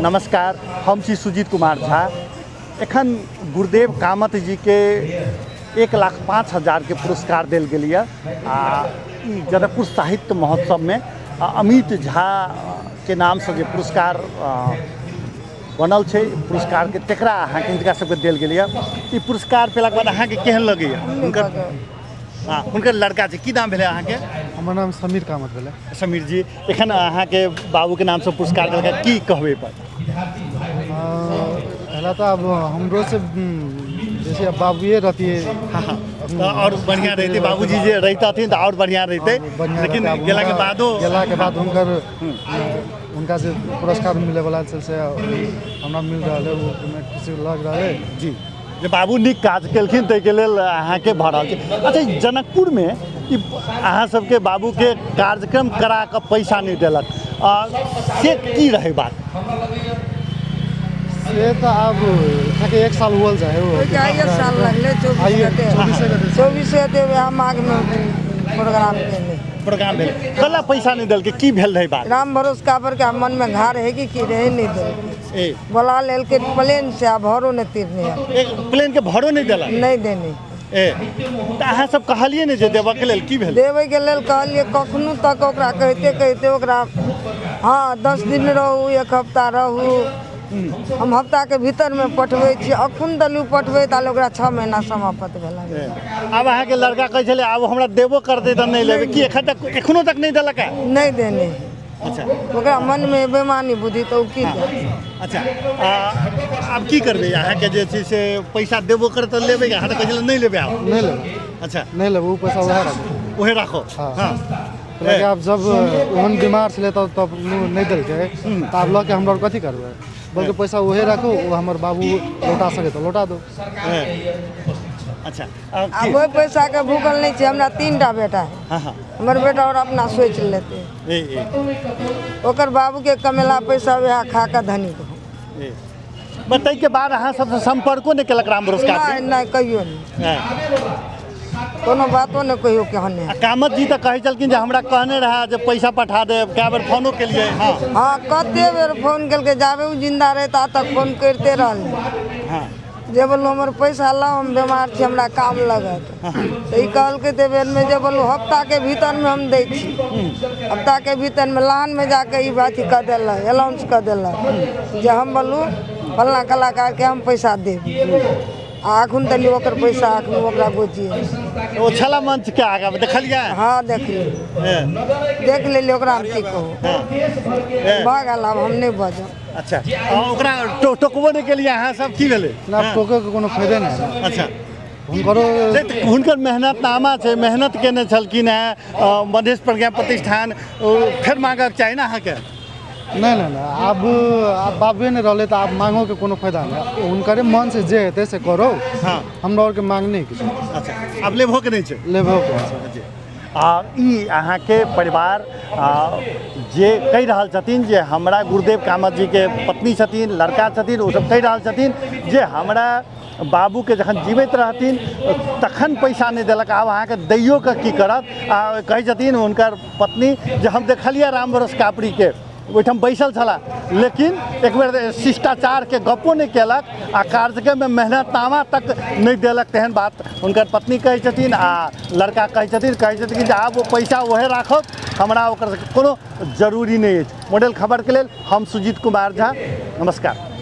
नमस्कार, हम छी सुजीत कुमार झा। एखन गुरुदेव कामत जीके 1,05,000के पुरस्कार देल गेल यऽ आ ई जनकपुर साहित्य महोत्सवमे अमित झाके नामसँ जे पुरस्कार बनल छै पुरस्कारके, तकरा अहाँके हिनका सबके देल गेल यऽ। ई पुरस्कार पेलाके बाद अहाँके केहन लगैए? हुनकर, हँ, हुनकर लड़का छै, की नाम भेलै अहाँके? हमर नाम समीर कामत भेलै। समीर जी, एखन अहाँके बाबूके नामसँ पुरस्कार देलकै, की कहबै एहिपर? पहला तऽ आब हमरो से जैसे आब बाबुए रहतियै। हँ, तऽ आओर बढ़िआँ रहितै, बाबूजी जे रहितथिन तऽ आओर बढ़िआँ रहितै, लेकिन गेलाके बादो, गेलाके बाद हुनकर हुनका से पुरस्कार मिलैवला छै से हमरा मिल रहल है, ओहिमे खुशी लग रहल है। जी, जे बाबू नीक काज केलखिन ताहिके लेल अहाँके भऽ रहल छै। अच्छा, ई जनकपुरमे ई अहाँ सबके बाबूके कार्यक्रम करा कऽ पैसा नहि देलक, आ से की रहै बात? से तऽ आब अहाँके 1 साल हुअल जाइ है। ओहिके आइए साल लगलै, 24 गते, 24 गते वएह माघमे प्रोग्राम केने। प्रोग्राम भेल, कला पैसा नहि देलकै, की भेल रहै बात? राम भरोस कापरके मनमे घा रहै कि की रहै, नहि देलकै। ए बोला लेलकै प्लेन से, आ भरो नहि तीरने। एक प्लेन के भरो नहि देलक? नहि देने। ए तऽ अहाँ सब कहलियै ने जे देबऽके लेल, की भेल? देबैके लेल कहलियै, कखनो तक ओकरा कहिते कहिते ओकरा, हँ, 10 दिन रहू, 1 हफ्ता रहू, हम हफ्ताके भीतरमे पठबै छी। अखन देलहुँ पठबै ताले ओकरा 6 महीना समाप्त भेल। आब अहाँके लड़का कहै छलै आब हमरा देबो करतै तऽ नहि लेबै, की एखन तक, एखनो तक नहि देलक है? नहि देने। अच्छा। ओकरा मनमे बेमानी बुद्धि तऽ ओ की देत? अच्छा, आब की करबै? अहाँके जे छै से पैसा देबो करत तऽ लेबै? अहाँ तऽ कहै छलै नहि लेबै आब। नहि लेबै। अच्छा। नहि लेबै, ओ पैसा उएह राखू। उहे राखो। हँ। हँ। लेकिन आब जब ओहन बीमार छलै तब नहि देलकै, तऽ आब लऽ के हमरा कथी करबै? बल्कि पैसा उहे राखू, ओ हमर बाबू लौटा सकै तऽ लौटा दो। अच्छा। आब ओहि पैसाके भूखल नहि छै, हमरा 3टा बेटा है। हँ हँ। हमर बेटा आओर अपना सोचि लेतै। ए ए ओकर बाबूके कमेला पैसा वएह खा कऽ धनिक हो। ए बट ताहिके बाद अहाँ सबसँ सम्पर्को नहि केलक राम भरोस? नहि, नहि, कहियो नहि, कोनो बातो नहि कहियो कहने। आ कामत जी तऽ कहै छलखिन जे हमरा कहने रहए जे पैसा पठा देब, कए बेर फोनो केलियै। हँ। हँ, कते बेर फोन केलकै, जाबे ओ जिन्दा रहै ता तक फोन करिते रहलै। हँ। जे बोलू हमर पैसा लाउ, हम बेमार छी, हमरा काम लगत, तऽ ई कहलकै तऽ बेरमे जे बोलू हफ्ताके भीतरमे हम दै छी, हफ्ताके भीतरमे लाहनमे जाके ई अथी कऽ देलक, अनाउंस कऽ देलक जे हम बोलू फल्लाँ कलाकारके हम पैसा देब, आ अखन तनी ओकर पैसा अखन ओकरा गोजिए। ओ छला मंच के आगाँ देखलियै? हँ, देखलियै। देख लेलियै, ओकरा हम की कहू, भऽ गेल, आब हम नहि बजब। अच्छा, आ ओकरा टोकबो नहि केलियै अहाँ सब, की भेलै? ना, टोकैके कोनो फायदे नहि है। अच्छा। हुनकरो नहि तऽ हुनकर मेहनतनामा छै, मेहनत केने छलखिन हेँ मधेश प्रज्ञा प्रतिष्ठान, ओ फेर मांगक चाही ने अहाँके? नहि नहि नहि, आब आब बाबे नहि रहलै तऽ आब मांगोके कोनो फायदा नहि, हुनकरे मन से जे हेतै से करो। हँ। हमरा आरके मांग नहि किछु। अच्छा, आब लेबहोके नहि छै? लेबहोके छै। आ ई अहाँके परिवार जे कहि रहल छथिन जे हमरा गुरुदेव कामत जीके पत्नी छथिन, लड़का छथिन, ओसब कहि रहल छथिन जे हमरा बाबूके जखन जीवैत रहथिन तखन पैसा नहि देलक, आब अहाँके दैयो कऽ की करत? आ कहै छथिन हुनकर पत्नी जे हम देखलियै राम भरोस कापड़िके ओहिठाम बैसल छलाह, लेकिन एक बेर शिष्टाचारके गप्पो नहि केलक आ कार्यक्रममे मेहनतामा तक नहि देलक, तेहन बात हुनकर पत्नी कहै छथिन आ लड़का कहै छथिन। कहै छथिन जे आब ओ पैसा ओहे राखत, हमरा ओकर कोनो जरूरी नहि अछि। मॉडल खबरके लेल हम सुजीत कुमार झा, नमस्कार।